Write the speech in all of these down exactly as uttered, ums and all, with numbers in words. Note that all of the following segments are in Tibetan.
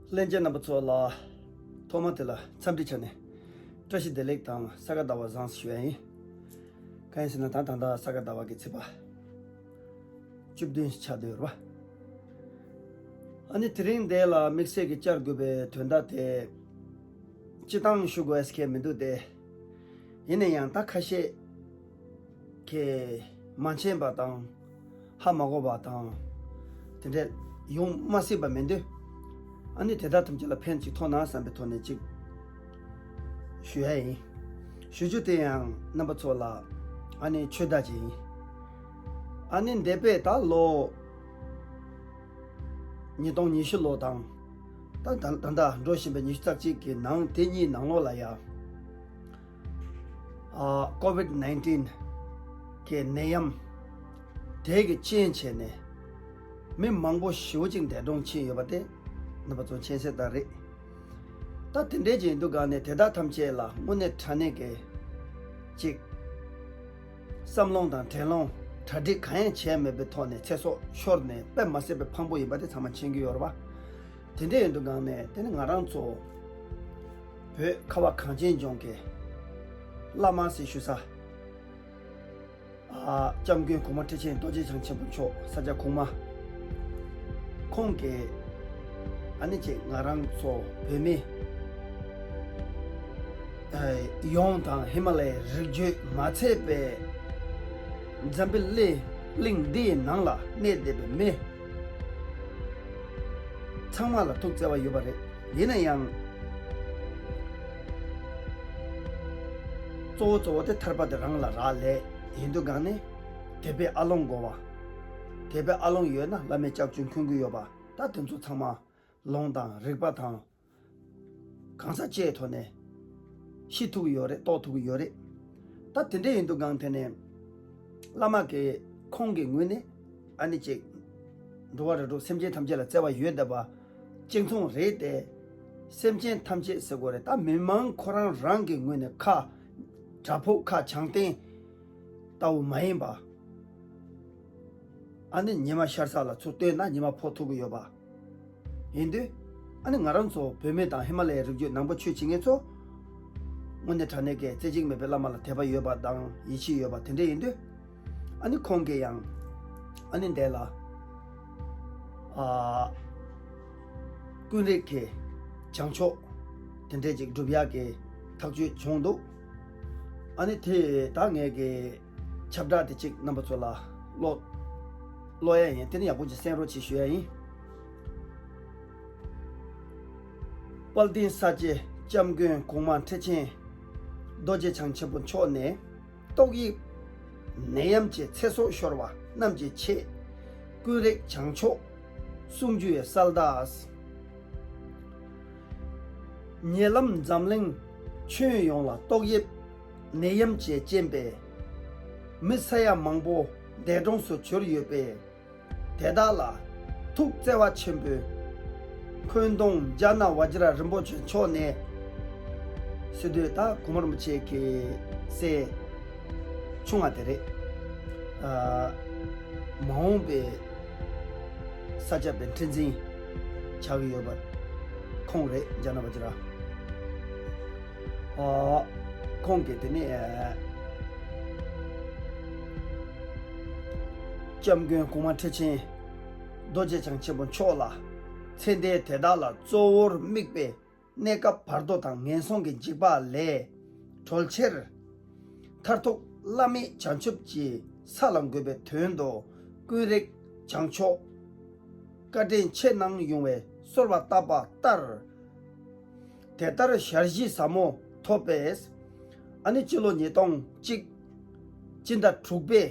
ལྷན་རྒྱས་རྣམ་པ་ཚོ་ལ་ཐོག་མ་དེ་ལ་འཚམས་འདྲི་བྱས་ནས་བཀྲ་ཤིས་བདེ་ལེགས་དང་ས་ག་ཟླ་བ་བཟང་ཞུ་ཡ་ཡིན། གང་ཡིན་ཟེར་ན་ད་ད་ལྟ་ས་ག་ཟླ་བ་གི་ཚེས་པ་བཅུ་བདུན་ཆགས་བསྡད་ཡོད་རེད་པ། ཨ་ནི་དེ་རིང་འདི་ལ་དམིགས་བསལ་གྱི་བཅར་དགོས་པའི་དོན་དག་དེ། སྤྱིར་བཏང་ཞུ་དགོས་ཡ་ཞིག་མི་འདུག་སྟེ། ཡིན་ན་ཡང་ད་ཁ་ཤས་ཀྱིས་མ་མཁྱེན་པ་དང་ཧ་མ་གོ་བ་དང་དེ་འདྲ་ཡོང་མ་སྲིད་པ་མི་འདུག་ཨ་ནི་དེ་དག་ཐམས་ཅད་ལ་ཕན་ཅིག་ཐོགས་ན་བསམ་པའི་ཐོག་ནས་ཅིག་ཞུ་ཡ་ཡིན། ཞུ་རྒྱུ་དེ་ཡང་རྣམ་པ་ཚོ་ལ་ཨ་ནི་ཆོས་བརྡ་ཅིག་ཡིན། ཨ་ནི་འདས་པའི་ད་ལོ་ཉིས་སྟོང་ཉི་ཤུ་ལོ་དང་། ད་ད་ད་ལྟ་འགྲོ་བཞིན་པའི་ཉི་ཤུ་རྩ་གཅིག་གི་ནང་དེ་གཉིས་ནང་ལོགས་ལ་ཡ། ཨ་ཀོ་ཝིད་ནའིན་ཊིན་གི་ནད་ཡམས་དེ་གི་རྐྱེན་བྱས་ནས་མི་མང་པོ་ཞེ་པོ་ཅིག་འདས་གྲོངས་ཕྱིན་ཡོད་པ་དེ་རྣམ་པ་ཚོ་མཁྱེན་གསལ་ལྟར་རེད། ད་དེ་འདྲའི་ཅིག་ཡིན་དུས་གང་ནས་དེ་དག་ཐམས་ཅད་ལ་དངོས་གནས་དྲང་གནས་ཀྱི་ཅིག་བསམ་བློ་དང་དྲན་སློང་གྲ་སྒྲིག་གང་ཡང་བྱས་མེད་པའི་ཐོག་ནས་ཚེ་སྲོག་ཤོར་ནས་དཔེ་མ་སྲིད་པའི་ཕངས་པོ་ཡིན་པ་དེ་ཚང་མ་མཁྱེན་གྱི་ཡོད་རེད་པ། དེ་འདྲ་ཡིན་དུས་གང་ནས་དེ་ནི་ང་རང་ཚོ་བོད་ཁ་བ་གངས་ཅན་ལྗོངས་ཀྱི་བླ་མ་ཟེར་ཞུ་ས། ཨ་སྐྱབས་མགོན་གོང་མ་ཁྲི་ཆེན་རྡོ་རྗེ་འཆང་ཆེན་པོ་མཆོག་ས་སྐྱ་གོང་མ། ཁོང་གིས་ཨ་ནི་ཅིག་ང་རང་ཚོ་བོད་མི་ཨ་ཡོངས་དང་ཧི་མ་ལ་ཡའི་རི་རྒྱུད་མ་ཚད་པའི་འཛམ་བུ་གླིང་གླིང་འདིའི་ནང་ལ་གནས་བསྡད་པའི་མི་ཚང་མ་ལ་ཐུགས་བརྩེ་བ་ཡོད་པ་རེད། ཡིན་ན་ཡང་གཙོ་བོ་གཙོ་བོ་དེ་ཐར་པ་དེ་རང་ལ་རག་ལས་ཡིན་དུས་གང་ནས་དད་པའི་ཨ་ལོང་དགོས་པ། དད་པའི་ཨ་ལོང་ཡོད་ན་བླ་མའི་སྐྱབས་བཅོལ་འཁོན་གྱི་ཡོད་པ། ད་དེ་ཚོ་ཚང་མ་ལུང་དང་རིག་པ་དང་གང་ཟག་བཅས་ཐོག་ནས་ཤེས་ཐུབ་ཀྱི་ཡོད་རེད། རྟོགས་ཐུབ་ཀྱི་ཡོད་རེད། ད་དེ་འདྲ་ཡིན་དུས་གང་དེ་ནས་བླ་མ་གི་ཁོང་གི་ངོས་ནས་ཨ་ནི་ཅིག་འགྲོ་བ་རིགས་དྲུག་སེམས་ཅན་ཐམས་ཅད་ལ་བརྩེ་བ་ཡོད་བསྡད་པ་གཅིག་མཚུངས་རེད་དེ། སེམས་ཅན་ཐམས་ཅད་ཟེར་དགོས་རེད། ད་མི་མང་ཁོ་རང་རང་གི་ངོས་ནས་ཁ་བྲག་ཕུག་ཁ་བྱང་སྟེང་ལྟ་བུ་མ་ཡིན་པ། ཨ་ནི་ཉི་མ་ཤར་ས་ལ་ཚུར་ལྟོས་ན་ཉི་མ་ཕོག་ཐུབ་ཀྱི་ཡོད་པ། ཡིན་དུས། ཨ་ནི་ང་རང་ཚོ་བོད་མི་དང་ཧི་མ་ལ་ཡའི་རི་རྒྱུད་ནང་པ་ཆོས་བྱེད་མཁན་ཚོ། དངོས་གནས་དྲང་གནས་ཀྱི་རྩེ་གཅིག་མེད་པའི་བླ་མ་ལ་དད་པ་ཡོད་པ་དང་ཡིད་ཆེས་ཡོད་པ་དེ་འདྲ་ཡིན་དུས། ཨ་ནི་ཁོང་གིས་ཡང་ཨ་ནི་འདས་ལ་ཨ་ཀུན་རིག་གི་བྱང་ཕྱོགས་དེ་འདྲས་ཅིག་སྒྲུབ་ཡག་གི་ཐག་གཅོད་བྱུང་འདུག་ཨ་ནི་དེ་ད་ངས་ཀྱི་ཁྱབ་བསྒྲགས་དེ་གཅིག་རྣམ་པ་ཚོ་ལ་ཀློག་ཀློག་ཡ་ཡིན། དེ་ནི་ཡག་པོ་ཅིག་གསན་རོགས་ཅིག་ཞུ་ཡ་ཡིན། དཔལ་ལྡན་ས་སྐྱའི་སྐྱབས་མགོན་གོང་མ་ཁྲི་ཆེན་རྡོ་རྗེ་འཆང་ཆེན་པོ་མཆོག་ནས། ཏོག་དབྱིབས་ནད་ཡམས་ཀྱི་ཚེ་སྲོག་ཤོར་བ་རྣམས་ཀྱི་ཆེད། ཀུན་རིག་བྱང་ཕྱོགས་གསུང་རྒྱུའི་གསལ་བརྡ། ཉེ་ལམ་འཛམ་གླིང་ཁྱོན་ཡོངས་ལ་ཏོག་དབྱིབས་ནད་ཡམས་ཀྱི་རྐྱེན་པས་མི་ས་ཡ་མང་པོ་འདས་གྲོངས་སུ་གྱུར་ཡོད་པས། དེ་དག་ལ་ཐུགས་བརྩེ་བ་ཆེན་པོས་འཁོན་གདོང་ཛྙཱ་ན་བཛྲ་རིན་པོ་ཆེ་མཆོག་ནས། ཟེར་དུས་ད་གོང་མ་རིན་པོ་ཆེ་གི་སྲས་ཆུང་བ་དེ་རེད། ཨ་མ་འོངས་པའི་ས་སྐྱ་པའི་ཁྲི་འཛིན་ཆགས་ཀྱི་ཡོད་པ་ཁོང་རེད། ཛྙཱ་ན་བཛྲ། ཨ་ཁོང་གིས་དེ་ནས་ཨ་སྐྱབས་མགོན་གོང་མ་ཁྲི་ཆེན་རྡོ་རྗེ་འཆང་ཆེན་པོ་མཆོག་ལ་ཚེ་འདས་དེ་དག་ལ་གཙོ་བོར་དམིགས་པའི་གནས་སྐབས་བར་དོ་དང་ངན་སོང་གི་འཇིགས་པ་ལས་གྲོལ་ཕྱིར། མཐར་ཐུག་བླ་མེད་བྱང་ཆུབ་ཀྱི་ས་ལ་འགོད་པའི་དོན་དུ་ཀུན་རིག་བྱང་ཕྱོགས་བཀའ་དྲིན་ཆེ་གནང་ཡོང་བའི་གསོལ་བ་བཏབ་པ་ལྟར། དེ་ལྟར་ཞལ་བཞེས་ཟབ་མོ་ཐོབ་པས། ཨ་ནི་སྤྱི་ལོ་ཉིས་སྟོང་གཅིག་སྤྱི་ཟླ་དྲུག་པའི་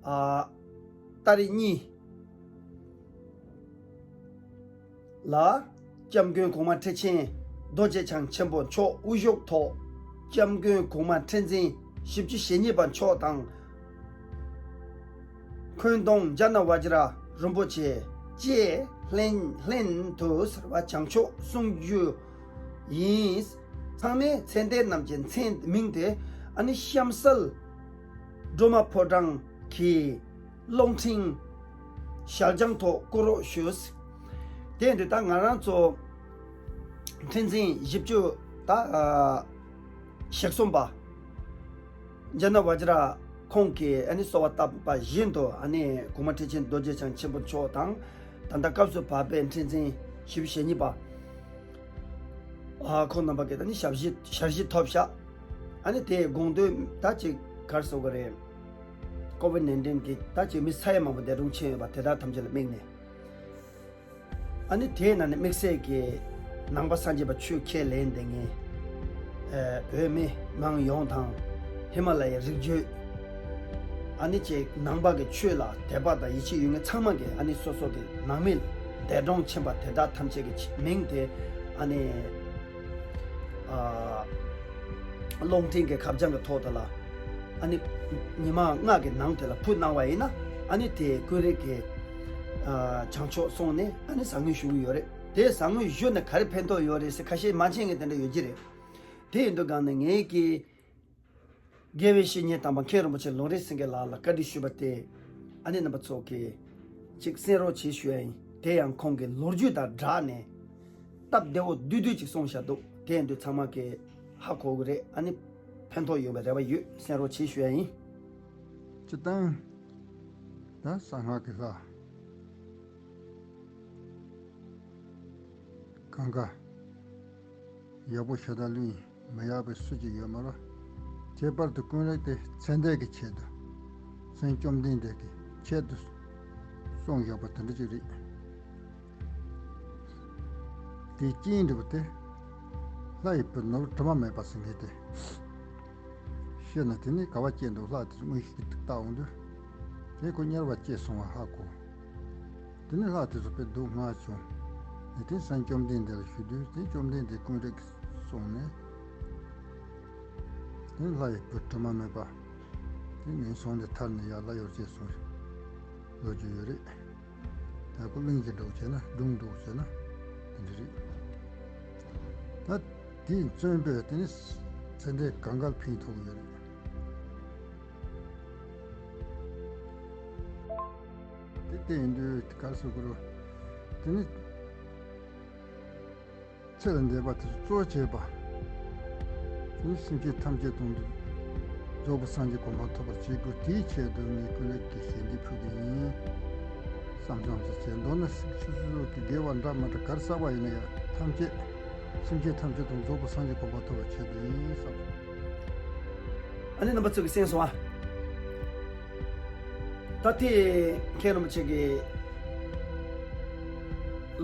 ཨ་ཏ་རིག་གཉིས་ལ་སྐྱབས་མགོན་གོང་མ་ཁྲི་ཆེན་རྡོ་རྗེ་འཆང་ཆེན་པོ་མཆོག་དབུ་བཞུགས་ཐོག་སྐྱབས་མགོན་གོང་མ་ཁྲི་འཛིན་བཞི་བཅུ་ཞེ་གཉིས་པ་མཆོག་དང་། འཁོན་གདོང་ཛྙཱ་ན་བཛྲ་རིན་པོ་ཆེ་བཅས་ལྷན་ལྷན་དུ་ཟེར་བ་བྱང་ཕྱོགས་གསུང་རྒྱུ་ཡིན། ཚང་མས་ཚེ་འདས་རྣམས་ཀྱི་མཚན་མིང་དེ་ཨ་ནི་གཤམ་གསལ་སྒྲོལ་མ་ཕོ་བྲང་གི་རླུང་འཕྲིན་ཞལ་བྱང་ཐོག་བསྐུར་རོགས་ཞུ། དེ་འདི་ད་ང་རང་ཚོ་ ཁྲི་འཛིན་བཞི་བཅུ་ད་ཞག་གསུམ་པ་ཇ་ན་བ་ཇ་ར་ཁོང་གིས་ཨ་ནི་གསོལ་བ་བཏབ་པ་བཞིན་དུ། ཨ་ནི་གོང་མ་ཁྲི་ཆེན་རྡོ་རྗེ་འཆང་ཆེན་པོ་མཆོག་དང་། ད་ལྟ་སྐབས་སུ་བབས་པའི་ཁྲི་འཛིན་བཞི་བཅུ་ཞེ་གཉིས་པ། ཨ་ཁོང་རྣམ་པ་གིས་ད་ནི་ཞབས་ཕྱི་ཞབས་ཕྱི་ཐོབ་ཤག་ཨ་ནི་དེའི་དགོངས་དོན་ད་ཅིག་ག་རེ་ཟེར་དགོས་རེད། ཀོ་ཝིཌ་ནའིན་ཊིན་གྱིས་ད་ཅིག་མི་ས་ཡ་མང་པོ་འདས་གྲོངས་ཕྱིན་ཡོད་པ་དེ་དག་ཐམས་ཅད་ལ་དམིགས་ནས། ཨ་ནི་དེའི་ནང་ནས་དམིགས་བསལ་གྱི་ནང་པ་སངས་རྒྱས་པ་ཆོས་ཁས་ལེན་བསྡད་མཁན་ཨ་བོད་མི་མང་ཡོངས་དང་། ཧི་མ་ལ་ཡའི་རིགས་རྒྱུད། ཨ་ནི་ཅིག་ནང་པ་གི་ཆོས་ལ་དད་པ་དང་ཡིད་ཆེས་ཡོད་མཁན་ཚང་མ་གིས་ཨ་ནི་སོ་སོ་གི་ནང་མི་འདས་གྲོངས་ཕྱིན་པ་དེ་དག་ཐམས་ཅད་ཀྱི་མིང་དེ་ཨ་ནི་ཨ་རླུང་འཕྲིན་གྱི་ཁ་བྱང་གི་ཐོག་དེ་ལ་ཨ་ནི་ཉི་མ་ལྔ་གི་ནང་དེ་ལ་ཕུལ་གནང་བ་ཡིན་ན། ཨ་ནི་དེ་ཀུན་རིག་གི་ཨ་བྱང་ཕྱོགས་སོང་ནས་ཨ་ནི་ཟབ་ངོས་ཞུ་གི་ཡོད་རེད། དེ་ཟབ་ངོས་ཞུས་ནས་ག་རེ་ཕན་ཐོགས་ཡོད་རེད་ཟེར་ཁ་ཤས་མ་མཁྱེན་མཁན་དེ་འདྲ་ཡོད་ཀྱི་རེད། དེ་ཡིན་དུས་སྒང་ནས་ངས་ཀྱིས་དགེ་བའི་བཤེས་གཉེན་དམ་པ་མཁན་རིན་པོ་ཆེ་ལུང་རིགས་སེང་གེ་ལགས་ལ་བཀའ་འདྲི་ཞུས་པ་དེ། ཨ་ནི་རྣམ་པ་ཚོ་གིས་ཅིག་གསན་རོགས་བྱེད་ཞུ་ཡ་ཡིན། དེ་ཡང་ཁོང་གི་ལོ་རྒྱུས་དང་སྦྲགས་ནས་སྟབས་བདེ་བོ་བསྡུས་བསྡུས་ཅིག་གསུངས་བཞག་འདུག་དེ་ཡིན་དུས་ཚང་མ་གིས་ཧ་གོ་གི་རེད། ཨ་ནི་ཕན་ཐོགས་ཡོང་བའི་རེ་བ་ཡོད། གསན་རོགས་བྱེད་ཞུ་ཡ་ཡིན། སྤྱིར་བཏང་ད་གསང་སྔགས་ཀྱི་ལྷ་གང་ག་ཡག་པོ་ཞེ་དྲག་བླུགས་ཡིན། མི་ཡག་པའི་སུ་གཅིག་ཡོད་མ་རེད། ཁྱད་པར་དུ་ཀུན་རིག་དེ་ཚེ་འདས་ཀྱི་ཆེད་དུ། སེམས་བཅོམ་ལྡན་འདས་ཀྱི་ཆེད་དུ་གསུངས་ཡོད་པ་དེ་འདྲ་ཅིག་རེད། དེའི་རྐྱེན་འདྲ་བོ་དེ། ལྷ་ཡི་བུ་ནོར་བུ་དྲི་མ་མེད་པ་ཟེར་མཁན་དེ་ཤེས་ན། དེ་ནི་ག་བ་སྐྱེས་འདུག་ལྷ་དེ་དངོས་གཞི་གི་ཐུགས་བལྟ་འོང་དུས། དེ་ཁོ་དམྱལ་བ་སྐྱེས་སོང་བ་ཧ་གོ། དེ་ནས་ལྷ་དེ་ཚོ་དཔེ་སྡུག་བསྔལ་བྱུང་། དེ་དེ་སངས་བཅོམ་ལྡན་འདས་ལ་ཞུ་དུས། དེ་བཅོམ་ལྡན་འདས་ཀུན་རིག་གསུངས་ནས། དེ་ལྷ་ཡི་བུ་དྲི་མ་མེད་པ་དེ་ངན་སོང་ལས་ཐར་ནས་ཡར་ལྷ་ཡུལ་སྐྱེས་སོང་ལོ་རྒྱུས་ཡོད་རེད། ད་ཀུན་གླེང་གི་འགྲོ་བྱས་ན། སྒྲུང་འགྲོ་བྱས་ན་དེ་འདྲ་རེད། ད་དེས་མཚོན་པའི་དེ་ནི་ཚེ་འདས་གང་ག་ལ་ཕན་ཐོགས་ཡོད་རེད། དེ་ལྟ་ཡིན་དུས་ག་རེ་ཟེར་དགོས་རེད། དེ་ནི་ཚེ་ལས་འདས་པ་དེ་ཚོ་གཙོ་བྱས་པ། དེ་ནི་སེམས་ཅན་ཐམས་ཅད་དོན་དུ་རྫོགས་པའི་སངས་རྒྱས་གོ་འཕང་ཐོབ་པར་བྱེད་དགོས། དེའི་ཆེད་དུ་ངས་ཀུན་རིག་གི་ཞལ་འདེབས་ཕུལ་གྱི་ཡིན་བསམ་བསམ་ཚུལ་བྱས། མདོར་ན་སུ་སུ་སུ་གི་དགེ་བ་འདྲ་མ་འདྲ་ག་རེ་བསགས་པ་ཡིན་ན་ཡང་ཐམས་ཅད་སེམས་ཅན་ཐམས་ཅད་དོན་རྫོགས་པའི་སངས་རྒྱས་གོ་འཕང་ཐོབ་པར་བྱེད་དགོས་ཡིན་བསམ། ཨ་ནི་རྣམ་པ་ཚོ་གིས་གསན་སོང་ཨ། ད་དེ་མཁན་རིན་པོ་ཆེ་གིས་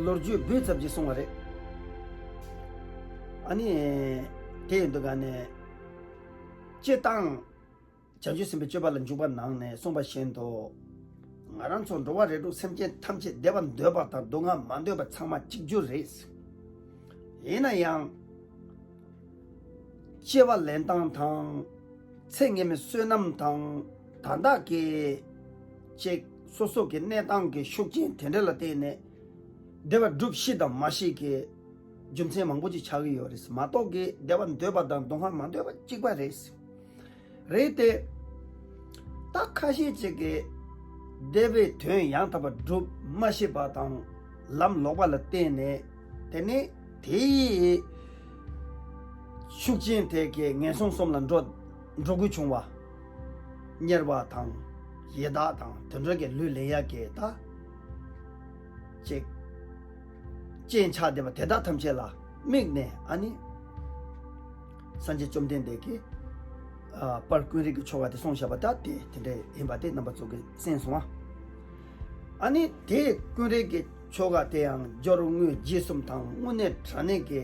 ལོ་རྒྱུས་འབུལ་ཙམ་ཅིག་གསུངས་པ་རེད། ཨ་ནི་དེ་ཡིན་དུས་ག་ནས་སྤྱིར་བཏང་བྱང་ཆུབ་སེམས་དཔའི་སྤྱོད་པ་ལ་འཇུག་པ་ནང་ནས་གསུངས་པ་བཞིན་དུ། ང་རང་ཚོ་འགྲོ་བ་རིགས་དྲུག་སེམས་ཅན་ཐམས་ཅད་བདེ་བ་འདོད་པ་དང་སྡུག་བསྔལ་མ་འདོད་པ་ཚང་མ་གཅིག་གྱུར་རེད། ཡིན་ན་ཡང་། སྐྱེ་བ་ལེན་སྟངས་དང་། ཚེ་སྔོན་མའི་བསོད་ནམས་དང་། ད་ལྟ་གི་ཅིག་སོ་སོ་གི་གནས་སྟངས་ཀྱི་ཤུགས་རྐྱེན་དེ་འདྲ་ལ་བརྟེན་ནས་བདེ་བ་སྒྲུབ་ཤེས་དང་མ་ཤེས་ཀྱི་རྒྱུ་མཚན་མང་པོ་ཅིག་ཆགས་ཀྱི་ཡོད་རེད་མ་གཏོགས་ཀྱི། བདེ་བ་འདོད་པ་དང་སྡུག་བསྔལ་མ་འདོད་པ་གཅིག་པ་རེད། རེད་དེ། ད་ཁ་ཤས་ཅིག་གིས་བདེ་བའི་དོན་ཡང་དག་པར་སྒྲུབ་མ་ཤེས་པ་དང་། ལམ་ལོག་པ་ལ་བརྟེན་ནས། དེ་ནས་དེའི་ཤུགས་རྐྱེན་དེ་གིས་ངན་སོང་གསུམ་ལ་འགྲོ་འགྲོ་དགོས་བྱུང་བ། དམྱལ་བ་དང་ཡི་དྭགས་དང་དེ་འདྲ་གི་ལུས་ལེན་ཡག་གི་ད་ཅིག་རྐྱེན་ཆགས་བསྡད་པ་དེ་དག་ཐམས་ཅད་ལ་དམིགས་ནས། ཨ་ནི་སངས་རྒྱས་བཅོམ་ལྡན་འདས་ཀྱིས་ཨ་དཔལ་ཀུན་རིག་གི་ཆོ་ག་དེ་གསུངས་བཞག་པ་ད་དེ་དེ་འདྲ་ཡིན་པ་དེ་རྣམ་པ་ཚོ་གིས་གསན་སོང་ཨ། ཨ་ནི་དེ་ཀུན་རིག་གི་ཆོ་ག་དེ་ཡང་སྦྱོར་དངོས་རྗེས་གསུམ་དང་དངོས་གནས་དྲང་གནས་ཀྱི་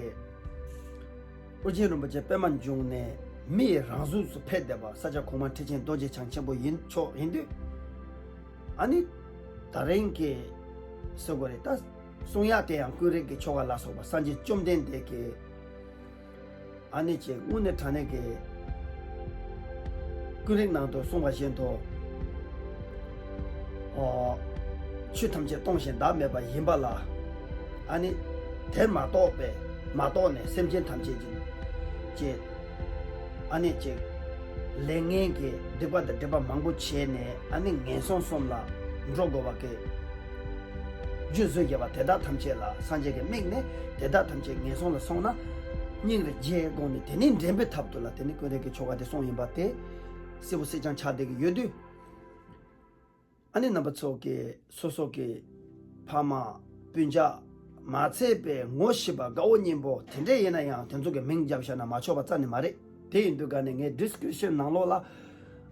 ཨོ་རྒྱན་རིན་པོ་ཆེ་པདྨ་འབྱུང་གནས་མི་ཡི་རང་གཟུགས་སུ་ཕེབས་བསྡད་པ་ས་སྐྱ་གོང་མ་ཁྲི་ཆེན་རྡོ་རྗེ་འཆང་ཆེན་པོ་ཡིན་ཆོག་ཡིན་དུས། ཨ་ནི་ད་རིང་གི་ཟེར་དགོས་རེད། ད་གསུང་ཡག་དེ་ཡང་ཀུན་རིག་གི་ཆོ་ག་ལ་སོགས་པ་སངས་རྒྱས་བཅོམ་ལྡན་འདས་ཀྱི་ཨ་ནི་ཅིག་དངོས་གནས་དྲང་གནས་ཀྱི་ཀུན་རིག་ནང་དུ་གསུངས་པ་བཞིན་དུ། ཨོ། ཆོས་ཐམས་ཅད་སྟོང་ཞིང་བདག་མེད་པ་ཡིན་པ་ལ། ཨ་ནི་དེ་མ་རྟོགས་པས་མ་རྟོགས་ནས་སེམས་ཅན་ཐམས་ཅད་ཀྱི་ཅིག་ཨ་ནི་ཅིག་ལས་ངན་གྱི་སྡིག་པ་དང་སྒྲིབ་པ་མང་པོ་བྱས་ནས། ཨ་ནི་ངན་སོང་གསུམ་ལ་འགྲོ་དགོས་པ་གི་ རྒྱུ་བཟོས་བརྒྱབ་པ་དེ་དག་ཐམས་ཅད་ལ་སངས་རྒྱས་ཀྱི་མིག་ནས་དེ་དག་ཐམས་ཅད་ངན་སོང་ལ་སོང་ན། སྙིང་རེ་རྗེ་དགོངས་ནས་དེ་ནས་འདྲེན་པའི་ཐབས་དུ་ལ་དེ་ནི་ཀུན་རིག་གི་ཆོ་ག་དེ་གསུངས་ཡིན་པ་དེ་གསལ་པོ་གསལ་རྐྱང་ཆགས་བསྡད་ཀྱི་ཡོད་དུས། ཨ་ནི་རྣམ་པ་ཚོ་གི་སོ་སོ་གི་ཕ་མ་སྤུན་ཀྱག་མ་ཚད་པའི་ངོ་ཤེས་པ་དགའ་བོ་སྙིང་པོ་དེ་འདྲས་ཡིན་ན་ཡང་དེ་ཚོ་གི་མིང་བརྒྱབ་བཞག་ན་མ་ཆོག་པ་རྩ་ནས་མ་རེད། དེ་ཡིན་དུས་ག་ནས་ངས་ཌི་སི་ཀི་རིབ་ཤན་ནང་ལོགས་ལ་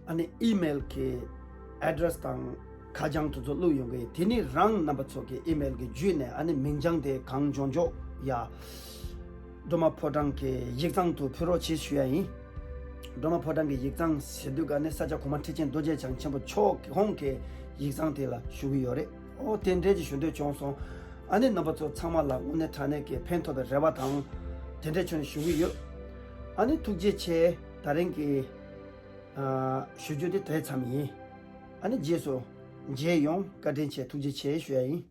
ཨ་ནི་ཨི་མེལ་གི་ཨེ་ཌི་རེ་སི་དང་ཁ་བྱང་དེ་ཚོ་བླུགས་ཡོང་གི། དེ་ནི་རང་རྣམ་པ་ཚོ་གི་ཨི་མེལ་གི་བརྒྱུད་ནས་ཨ་ནི་མིང་བྱང་དེ་གང་མགྱོགས་མགྱོགས་ཡ། སྒྲོལ་མ་ཕོ་བྲང་གི་ཡིག་ཚང་དུ་ཕུལ་རོགས་བྱེད་ཞུ་ཡ་ཡིན། སྒྲོལ་མ་ཕོ་བྲང་གི་ཡིག་ཚང་ཟེར་དུས་ག་ནས་ས་སྐྱ་གོང་མ་ཁྲི་ཆེན་རྡོ་རྗེ་འཆང་ཆེན་པོ་མཆོག་གི་ཁོང་གི་ཡིག་ཚང་དེ་ལ་ཞུ་གི་ཡོད་རེད། ཨོ་དེ་འདྲས་ཀྱི་ཞུ་འདོད་བྱུང་སོང་། ཨ་ནི་རྣམ་པ་ཚོ་ཚང་མ་ལ་དངོས་གནས་དྲང་གནས་ཀྱི་ཕན་ཐོགས་པའི་རེ་བ་དང་དེ་འདྲས་བྱུང་ནས་ཞུ་གི་ཡོད། ཨ་ནི་ཐུགས་རྗེ་ཆེ། ད་རིང་གི་ཨ་ཞུ་རྒྱུ་དེ་དེ་ཙམ་ཡིན། ཨ་ནི་རྗེས་སུ་མཇལ་ཡོང་། བཀའ་དྲིན་ཆེ། ཐུགས་རྗེ་ཆེ་ཞུ་ཡ་ཡིན།